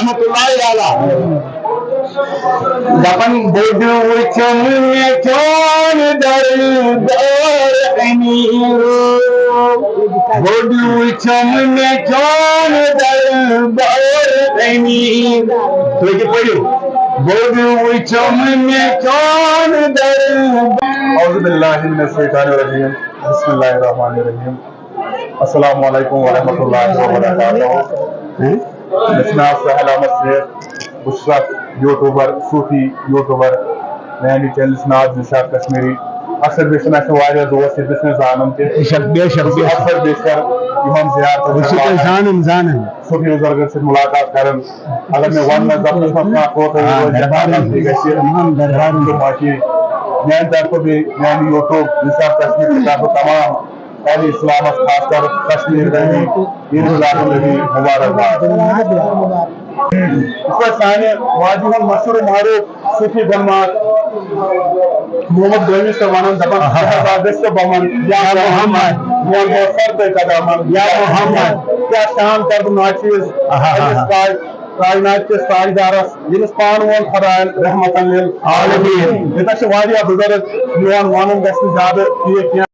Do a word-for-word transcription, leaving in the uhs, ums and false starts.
رحمتہ اللہ تعالیٰ۔ دپان بوٚڑ وُچھُم مےٚ چون دربار أمیٖر، بوٚڑ وُچھُم مےٚ چون دربار أمیٖر۔ تُہۍ تہِ پٔرِو۔ بوٚڑ وُچھُم مےٚ چون دربار۔ اعوذ باللہ من الشیطان الرجیم۔ بسم اللہ الرحمن الرحیم۔ السلام علیکم ورحمۃ اللہ وبرکاتہ۔ مےٚ چھُ ناو سہیل احمد شیخ، بہٕ چھُس اکھ یوٗٹیوٗبر، صوٗفی یوٗٹیوٗبر۔ میانہِ چینلہِ چھُ ناو دِلشاد کشمیٖری۔ اکثر بیشتر چھِ مےٚ واریاہ دوس ییٚتہِ، ییٚتہِ چھِ مےٚ زانان تہِ۔ بے شک، بے شک، بہٕ چھُس بے شک۔ اکثر بیشتر یِمن زیارتن بہٕ چھُس تۄہہِ زانان، زانان۔ صوٗفی بُزرگن سۭتۍ مُلاقات کران۔ اگر مےٚ وننس دپنس منٛز کانٛہہ کوتاہی آ، روزِ، دربارن کانٛہہ غلطی گژھِ، تمام دربارن۔ تہٕ باقی میانہِ طرفہٕ بیٚیہِ میانہِ یوٗٹیوٗب دِلشاد کشمیٖری طرفہٕ تمام اہل اسلامس، خاص کر کشمیر نبی، عید میلاد النبی مبارکباد۔ یِتھ پٲٹھۍ سانہِ وادی ہُنٛد مشہوٗر معروٗف صوٗفی گۄنمات محمد گٲمی صٲب ونان، دپان، آہا۔ "ژٕ ہسا گژھِ ژٕ بمن یا یا محمد۔ محمد، میون دوست سر تہٕ قدمن یا محمد۔ کیٛاہ شان کر بہٕ ناچیز آہا۔ أمِس کاج-، کائنات کِس تاجدارس، ییٚمِس پانہٕ ووٚن خداین رحمتن لِل عالمین۔ ییٚتٮ۪تھ چھِ واریاہ بُزرگ، میون ونُن گژھِ نہٕ زیادٕ ٹھیٖک کینٛہہ۔"